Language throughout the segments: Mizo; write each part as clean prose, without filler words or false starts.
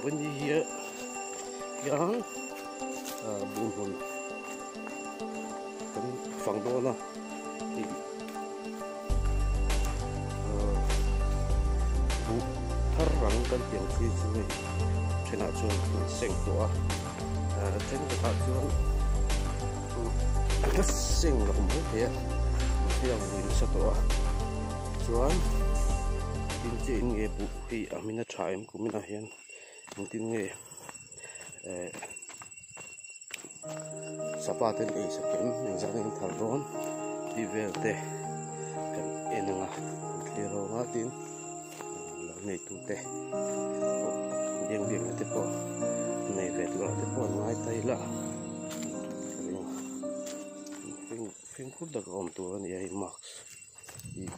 Vawni hi hian buhhmun kan fang dawn a hei buh thar rang kan tih ang chi chu hei thenah chuan an seng tawh a thenkhatah chuan an la seng lo mai thei a mahse a vui nasa tawh a chuan tin chiah in nge buh hi a hmin a tha em kuminah hian. Engtin nge eh sapa ten ei sak em engzah nge an thar dawn tih vel te kan en ang a kan thlir ho ang a tin lo nei tu te pawh biang biang na te pawh nei ve tur ah te pawh an ngai ta ila ka ring fimkhur tak a awm tur a ni a hei mask. Ih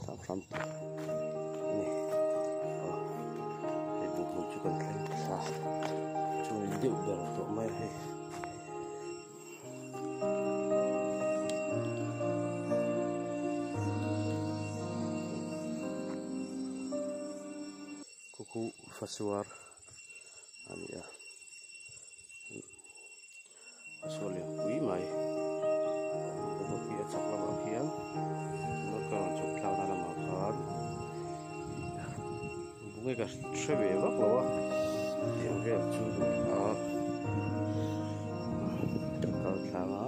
hram hram tur a ni a hei buh hmun chu kan thleng thla chu ni deuh ber tawh mai a hei. Kukhu fasuar a ni a. A sual leh pui mai bawk hi a chhak lamah khian tuna ka rawn chhuk thlakna lamah khan bunge ka hre ve vak lo a tiang vel chu ni a ka kal tlang a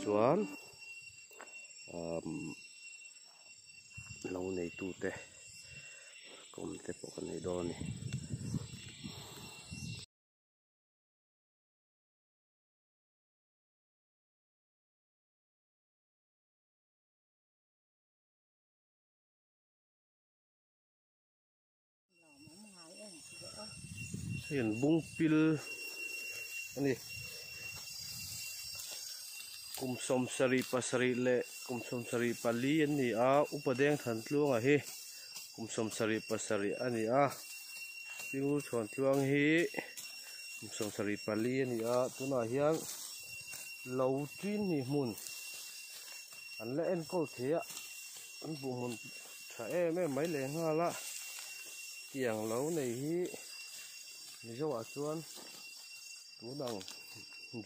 chuan umm lo neitute kawm te pawh ka nei dawn a ni. Hei an bung pil a ni kum sawmsarih pasarih leh kum sawmsarih pali an ni a upa deng Thantluanga hi kum sawmsarih pasarih a ni a. Pingur chhuan tluang hi kum 74 a ni a tunah hian lo tin ni hmun an la enkawl thei a an buh hmun tha em em mai leh nghal a tiang lo nei hi mizo ah chuan tunang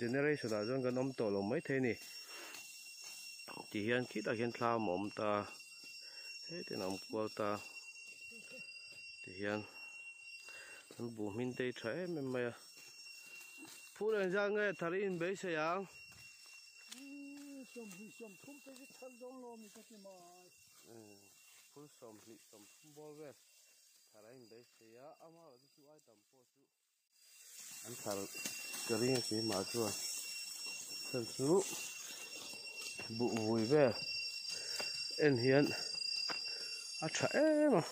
generation ah chuan kan awm tawh lo mai thei a ni ti hian khitah khian thlam a awm ta hetin a awm kual ta. Tihian an buh hmin te hi tha em em mai a. Phur engzat nge thar i inbeisei ang? Sawmhnih sawmthum te hi thar dawn lo mi ka ti mai. Phur sawmhnih sawmthum bawr vel thar a inbeisei a, amaherawhchu chu ai tam pawh chu an thar ka ring a keimah chuan chhan chu buh vui vel en hian a tha em a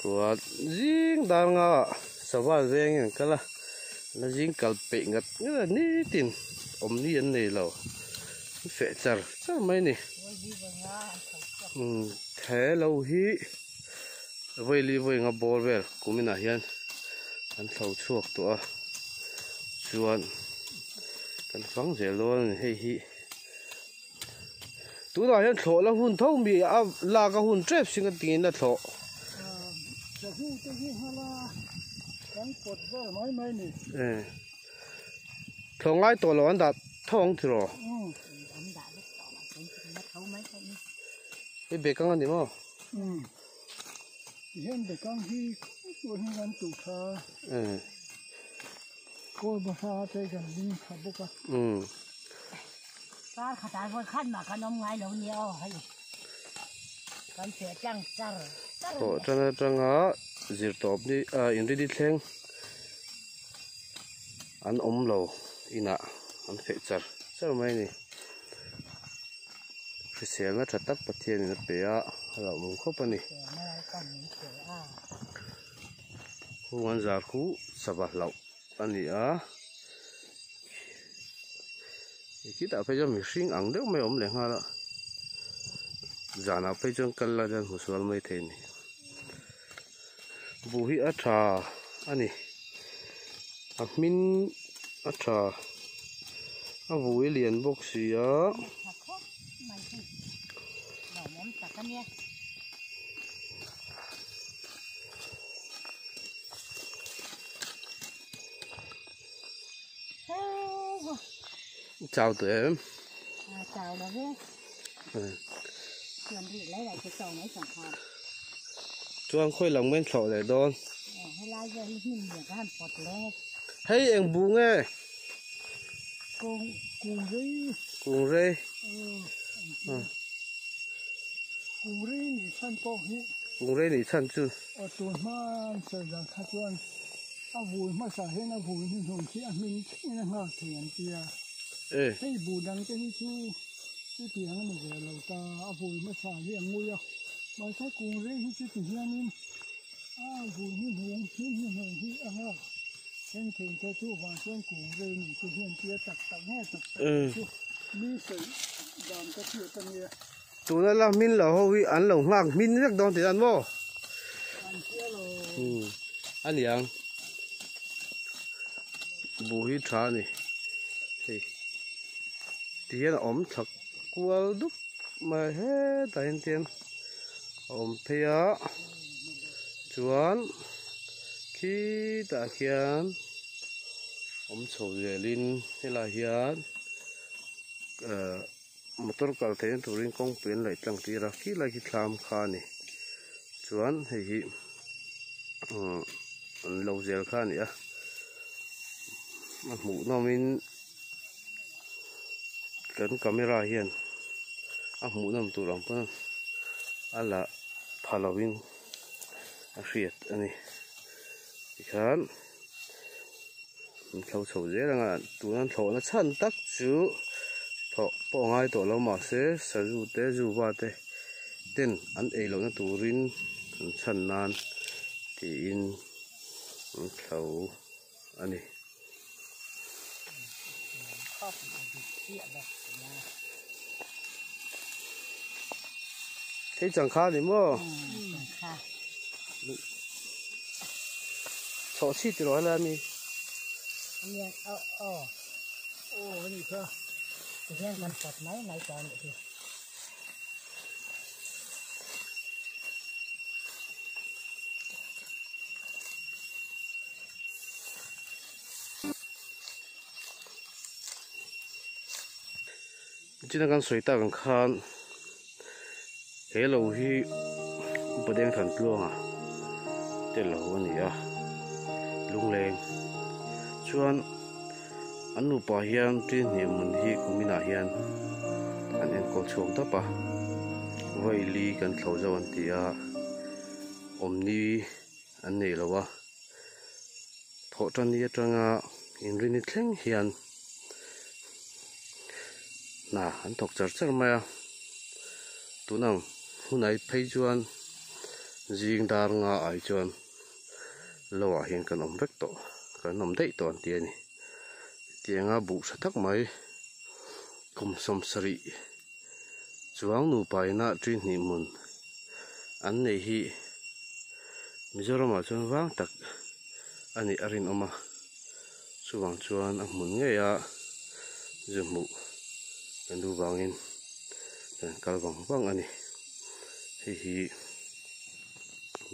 chuan zing dar nga ah sava veng in an kal a la zing kal peih ngat ngat a nitin awmni an nei lo an feh char char mai a ni umm he lo hi. Vawi vawi nga bawr vel kuminah hian an thlo chhuak tawh a chuan kan fang zel dawn a ni hei hi tunah hian thlawh la hun tho mi a lak a hun tep sin ka tingin a thlawh. Thlawh ngai tawh lo an dah tho ang tiraw? Hei bekang a ni maw? Umm tihian bekang hi tun hi kan tuh tha a kawl bahra te kan ding tha bawk a. Umm. Kar khatah vawi khat mah kan awm ngai lo nia aw hei kan feh tlang char char a nia. Tan atanga zirtawp ni inredi thleng an awm lo inah an feh char char mai a ni. Hriselna tha tak Pathianin a pe a, a hlauhawm khawp a ni. Hung an zar khu sava hlauh a ni a, khitah phei chuan mihring ang deuh mai a awm leh nghal a, zanah phei chuan kal la chuan hmu sual mai thei a ni. Buh hi a tha a ni, a hmin a tha, a vui lian bawk si a. Chau tawh em? Chau lo ve. Chuan rih lai lai chu chaw mai chuan khan. Chuan khawi lam nge thlawh leh dawn? Helai vel hi hnim lian ka han pawt leh. Hei eng bu nge? Kung kung rei. Kung rei. Kung rei nih chhan pawh hi. Kung rei nih chhan chu. Aw tun hma an sawi dan kha chuan a vui hmasa hian a vui hnuhnung khi a hmin thlengin a nghak thei an tia. Hei bu dang te hi chu chutiang a ni ve lo ta, a vui hmasa hi a ngui a. Mahse kung rei hi chuti hianin a vui hnuhnung hmin hnuhnung hi a nghak thleng thei te chu vang chuan kung rei nih te hian tia tak tak nge tak tak chu mi sawi dan ka hriat a nia. Tuna la hmin lo ho hi an lo nghak hmin vek dawn tih dan maw? An hria lo. A niang. Buh hi tha a ni. Hei ti hian a awm thla kual dup mai hetah hian tian a awm phei a chuan khitah khian awm chho zelin helaiah hian eh Motor kal theihna turin kawngpui an laih tlang tir a khi lai khi thlam kha a ni chuan hei hi umm an lo zel kha a ni a a hmuh nawmin kan camera hian a hmuh nawm tur ang pawn a la pha lovin a hriat a ni tikhan. An thlo chho zel ang a, tuna thlawhna chhan tak chu thlawh pawh a ngai tawh lo mahse sazu te zuva te ten an ei lohna turin an chhan nan tiin an thlo a ni. Hei changkha a ni maw? Chhawh chhi tiraw helai ami? China kan sawi tak ang khan he lo hi upa deng than tluanga te lo a ni a lungleng chuan an nupa hian tin hnih hmun hi kuminah hian an enkawl chhuak dap a vaili kan thlo zo an ti a awmni an nei lo a thawhtanni atanga inrini thleng hian hna an thawk char char mai a tunang hunai phei chuan zing dar nga ai chuan lo ah hian kan awm vek tawh kan awm daih tawh an ti a ni hetianga buh tha tak mai kum 70 chuang nupa ina ṭi hnih hmun an nei hi Mizoramah chuan vang tak a nih a rinawm a, chuvang chuan a hmun ngei a zu hmuh kan duh vangin kan kal vang vang a ni. Hei hi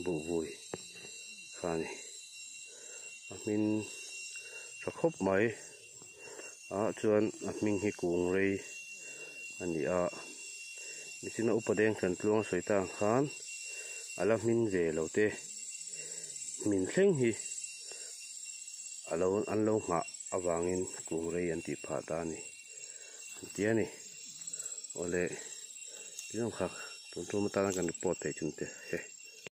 buhvui kha a ni. A hmin tha khawp mai ah chuan a hming hi kung rei a ni a nichina upa deng thlan tluang sawi ta ang khan a la hmin ve lo te hmin thleng hi a lo an lo nghah avangin kung rei an tih phah ta a ni an ti a ni awle tih zawng kha tun tum atana kan report theih chun te he.